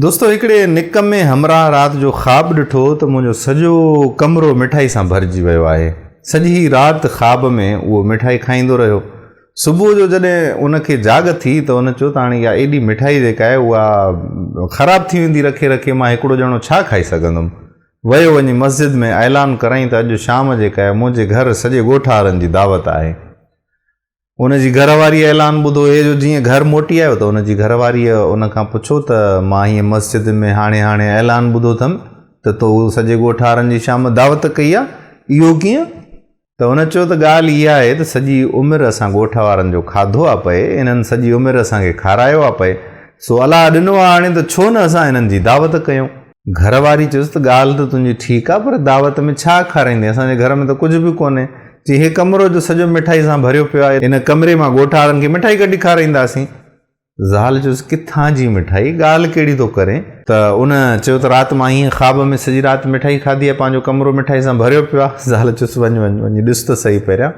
دوستو هڪڙي نڪمي همراهه رات جو خواب ڏٺو ته منهنجو سڄو ڪمرو مٺائي سان ڀرجي ويو آهي. سڄي رات خواب ۾ اهو مٺائي کائيندو رهيو. صبح جو جڏهن ان کي جاڳ ٿي ته ان چيو ته هاڻي اها ايڏي مٺائي جيڪا آهي اها خراب ٿي ويندي رکي رکي مان هڪڙو ڄڻو ڇا کائي سگهندم. ويو وڃي مسجد ۾ اعلان ڪرائين ته اڄ شام جيڪا آهي منهنجي گهر سڄي ڳوٺ وارن جي دعوت آهي. ان جي گهر واريء اعلان ٻڌو هي جو جيئن گهر موٽي آيو ته ان جي گهر واريء ان کان پڇيو ته مان هيئن مسجد ۾ هاڻي هاڻي اعلان ٻڌو اٿم ته تو سڄي ڳوٺ وارن جي شام دعوت ڪئي آ، اهو ڪيئن؟ ته هن چيو ته ڳالهه اها آهي ته سڄي عمر اسان ڳوٺ وارن جو کاڌو آ پئي، انهن سڄي عمر اسان کي کارايو آ پئي، سو الله ڏنو آ هاڻي ته ڇو نه اسان انهن جي دعوت ڪيون. گهر واري چيس ته ڳالهه ته تنهنجي ٺيڪ آ پر دعوت ۾ ڇا کارائيندين اسان جي گهر ۾ ته ڪجهه به ڪونهي. چي هي ڪمرو جو سڄو مٺائي سان ڀريو پيو آهي ان ڪمري مان ڳوٺاڻن کي مٺائي ڪڍي کارائينداسين. زال چيس ڪٿان جي مٺائي ڳالهه ڪهڙي ٿو ڪرين. ته ان چيو ته رات مان هيئن خواب ۾ سڄي رات مٺائي کاڌي آهي پنهنجو ڪمرو مٺائي سان ڀريو پيو آهي. زال چيس وڃ وڃ وڃي ڏس ته سهي پهريان.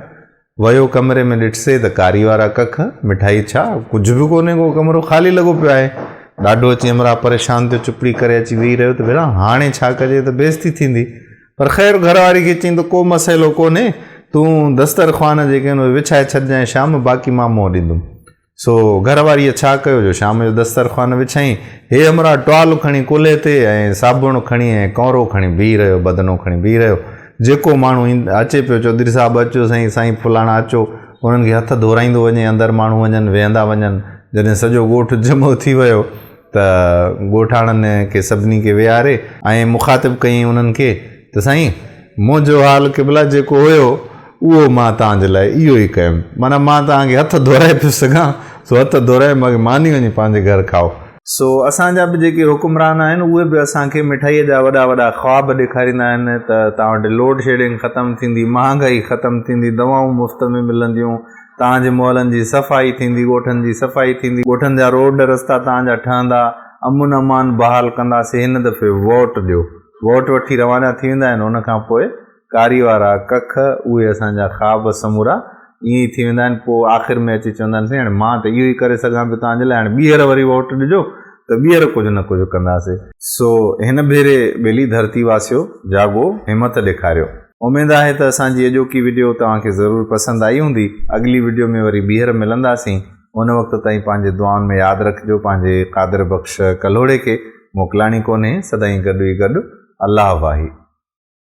ويو ڪمري ۾ ڏٺسي ته ڪاري وارا ڪک، مٺائي ڇا، ڪجهه به ڪونهي ڪو ڪمرو خالي لڳو پيو آهي. ڏاڍو اچي همراهه پريشان ٿيو چپڙي ڪري اچي ويهي رهيو ته ڀيڻا هاڻي ڇا ڪجي ته بيعزتي ٿيندي. پر خير گهر واري کي چيائين ته ڪو مسئلو ڪونهي تون دسترخوان جيڪي آهن اهي وڇائي ڇڏجانء شام باقي مان منهن ڏيندم. سو گهر واريء ڇا ڪيو جو شام جو دسترخوان وڇائين. هي همراهه ٽوال کڻي ڪلهي تي ۽ صابڻ کڻي ۽ ڪؤنرو کڻي بيهي رهيو، بدنو کڻي بيهي رهيو. جيڪو ماڻهو اچي پيو، چوڌري صاحب اچو، سائين سائين فلاڻا اچو. انهن کي هٿ ڌورائيندو وڃي، اندر ماڻهو وڃن، ويهندا وڃن. جڏهن سڄو ڳوٺ جمع ٿي ويو ته ڳوٺاڻن کي سڀني کي ويهاري ۽ مخاطب ڪيائين انهن کي ته سائين! منهنجو حال قبلا جيڪو هيو اهو مان توهان جي لاء اهو ئي ڪيم. معنيٰ مان توهان کي هٿ ڌورائي پيو سگهان، سو هٿ ڌورائي مون کي ماني وڃي پنهنجي گهر کائو. سو اسان جا به جيڪي حڪمران آهن اهي به اسان کي مٺائيء جا وڏا وڏا خواب ڏيکاريندا آهن ته توهان وٽ لوڊ شيڊنگ ختم ٿيندي، مهانگائي ختم ٿيندي، دوائون مفت ۾ ملنديون، توهان جي محلن جي صفائي ٿيندي، ڳوٺن جي صفائي ٿيندي، ڳوٺن جا روڊ رستا توهان جا ٺهندا، امن امان بحال ڪنداسين، هن دفعي ووٽ ڏيو. ووٽ وٺي روانا ٿي ويندا آهن، ان کان پوء ڪاري وارا ڪک، اهي اسان جا خواب سمورا ائين ئي ٿي ويندا آهن، پوء آخر ۾ اچي چوندا آهن سائين هاڻي مان ته اهو ئي ڪري سگهان پيو توهان جي لاء، هاڻي ٻيهر وري ووٽ ڏجو ته ٻيهر ڪجهه نه ڪجهه ڪنداسين. سو هن ڀيري ٻيلي ڌرتي واسيو جاڳو، همت ڏيکاريو. اميد آهي ته اسان جي اڄوڪي وڊيو توهان کي ضرور پسند آئي هوندي، اڳلي وڊيو ۾ وري ٻيهر ملنداسين، ان وقت تائين پنهنجي دعائن ۾ ياد رکجو پنهنجي قادر بخش ڪلهوڙي کي، موڪلاڻي ڪونهي، سدائين گڏ ئي گڏ، الله واهي.